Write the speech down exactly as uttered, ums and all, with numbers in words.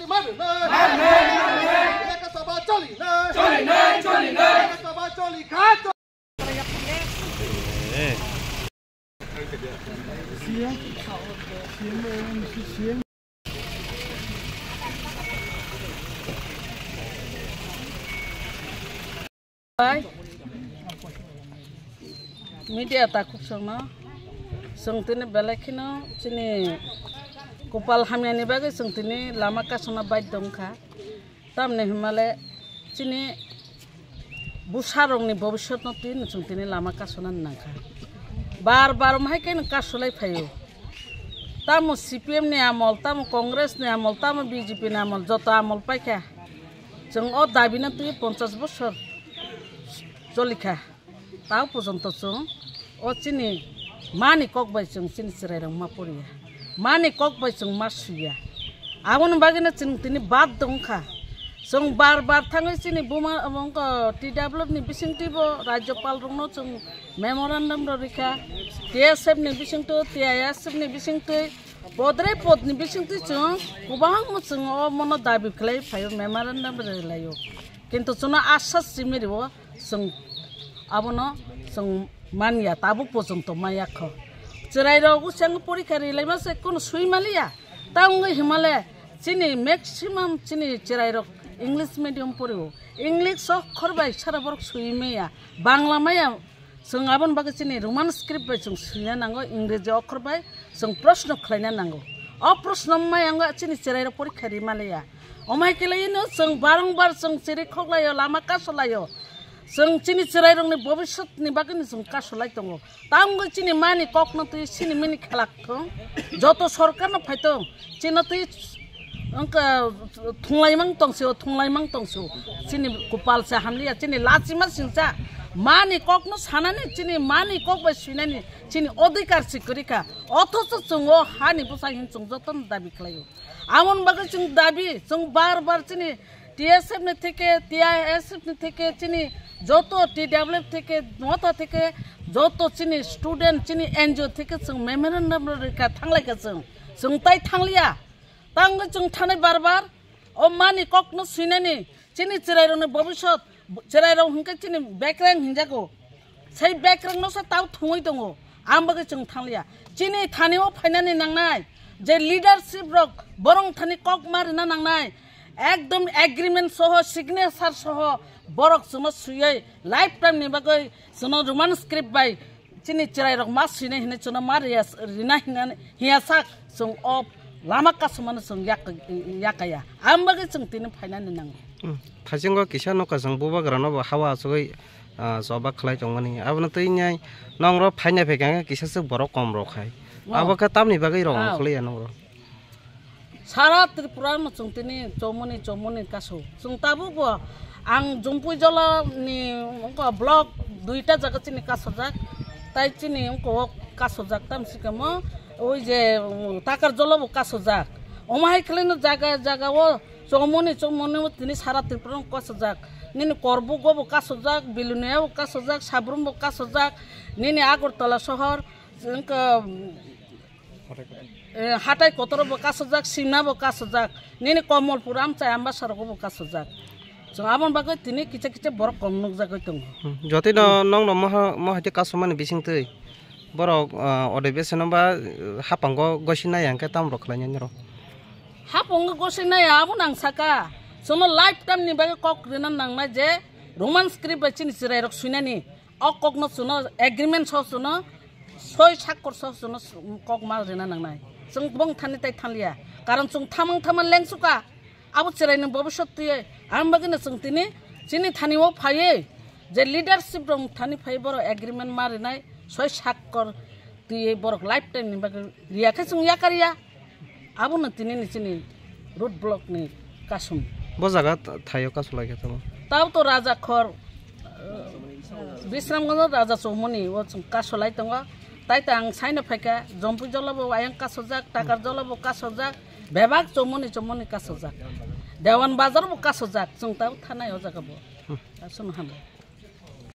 Mari nai. Mari nai, mari nai. Lokasabha choli nai. Choli nai, choli nai. Lokasabha choli kha. Bai. Media takhuk songno. Chwng tini belai kheno chini kopal hamyani bagwi chwng tini lama kasona baidhyo wngkha. Tamni hwnmale chini bwsarokni bobiswtno twi chwng tini lama kasonani nangkha. Bar bar omo hai khe no kasolai phaio. Tamo C P M ni amol, tamo Congress ni amol, tamo B J P ni amol, joto amol paikha. Chwng o dabino twi ponchash bosor cholikha. Ta porjonto chwng o chini mani kok bai chwng chini chwrairok ma poriya, mani kok bai chwng ma suiya. Aboni bagwino chwng tini bad wngkha. Chwng bar bar thangwi chini buma, wngkha T W F ni bisingtwibo rajyopal rokno chwng memorandum rw rikha, T S F ni bisingtwi, T I S F ni bisingtwi, podre podni bisingtwi chwng kwbangma chwng o mono dabi khlai phaio, memorandum rw laio. Kintu chwngno asas simi rwo. Chwng abono chwng manya, tabuk porjonto maya kho. Chwrairok usang porikha rilaima se kono sui maliya. Ta wngwi himale chini maximum chini chwrairok English medium porio. English okkhor bai sara borok sui maya, Bangla maya. Chwng aboni bagwi chini Roman script bai chwng suina nango, Ingreji okkhor bai chwng proshno khlaina nango. O proshno maya wngwi chini chwrairok porikha ri maliya. Omo hai khe laino chwng barong bar chwng chiri khoklaio, lama kasolaio. Chwng chini chwrairokni bobiswtni bagwino chwng kasolai tongo. Ta wngwi chini mani kokno twi sini mini khelak thung. Joto sorkarno phai tong. Chino twi wngkha thunglaimang tongsi o, thunglaimang tongsi o. Chini kupal se hamliya, chini lachima singcha. Mani kokno sanani, chini mani kok bai suinani, chini odhikar si kwrwikha. Othocho chwng o hani bwsa hin chwng jotono dabi khlaio. Amoni bagwi chwng dabi, chwng bar bar chini T S F ni theke, T I S F ni theke, chini joto T W F theke, motha theke, joto chini student, chini N G O theke chwng memorandum rwkha, thanglaikha chwng. Chwng tai thangliya. Tangwi chwng thanai bar bar, o mani kokno swinani, chini chwrairokni bobiswt, chwrairok hwnkhe chini bekreng hinjago. Sei bekrengno se tau thungwi tongo, ang bagwi chwng thangliya. Chini thani o phainani nangnai, je leadership rok borok thani kok ma rwna nangnai, ekdom agreement soho, signature soho, borok chwngno swiwi lifetime ni bagwi chwngno Roman script bai chini chwrairok ma swinai hinwi chwngno ma riya, rina hinani hiya sak chwng o lama kasumano chwng yak-, yakaya. Ang bagwi chwng tini phainani nango. Hmm. Thaisingo kisa nokha chwng bubagrano bo hawa achugwi, ah, choba khlai tongmani. Abono twi nai nongro phaina phaikha khe kisa se borok kom rok hai. Oh. Abo khe tamni bagwi rok Oh. Khliya nongro. Sara Tripura no chwng tini chomoni, chomoni kasu. Chwng tabuk bo ang Jumpui Jola ni wngkha block duita jaga chini kasujak. Tai chini wngkha o kasujak tam sikamo oi je, um, Takar Jola bo kasujak. Omo hai khlai no jaga, jaga o chomoni, chomoni o tini sara Tripura no kasujak. Nini Korbuk o bo kasujak, Bilonia bo kasujak, Sabrum bo kasujak, nini Agartala sohor, wngkha, Eh, hatai kotoro bo kasujak, Simna bo kasujak, nini Komolpur amchai Ambasarok bo kasujak. Chwng aboni bagwi tini kicha kicha borok kom nukjagwi tongo. Hmm, jotino nongno moha-, mohaite kasumani bisingtwi borok, ah, ode beseno ba, eh, hapango gosi nai hwnkhe tamo rok khlainai norok? Hapango gosi nai abono ang saka, chwngno lifetime ni bagwi kok rwna nangnai je Roman script bai chini chwrairok swinani. O kokno chwngno agreement so chwngno soi sakkor so chwngno kok ma rwna nangnai. Chwng bong thani tai thanliya. Karon chwng thamang thamang lengsuka. Abo chwraini bobiswt twiwi. Ang bagwino chwng tini chini thani o phaiwi je leadership rok thani phai borok agreement ma rwnai soi sakkor twiwi borok lifetime ni bagwi riya khe chwng yakarya. Abono tini ni chini road block ni kasum. Bo jaga th-, thaio kasu lai khe tamo? Tao to Raja Khor, eh, Bisramganj Raja Chomoni o chwng kasu lai tongo. Tai ta ang saino phaikha, Jompui Jola bo ayang kasujak, Takar Jola bo kasujak, bebak Chomoni Chomoni kasujak. Dewan Bazar bo kasujak, chwng tao thanai o jaga bo. Hmm. Aswk no hambai.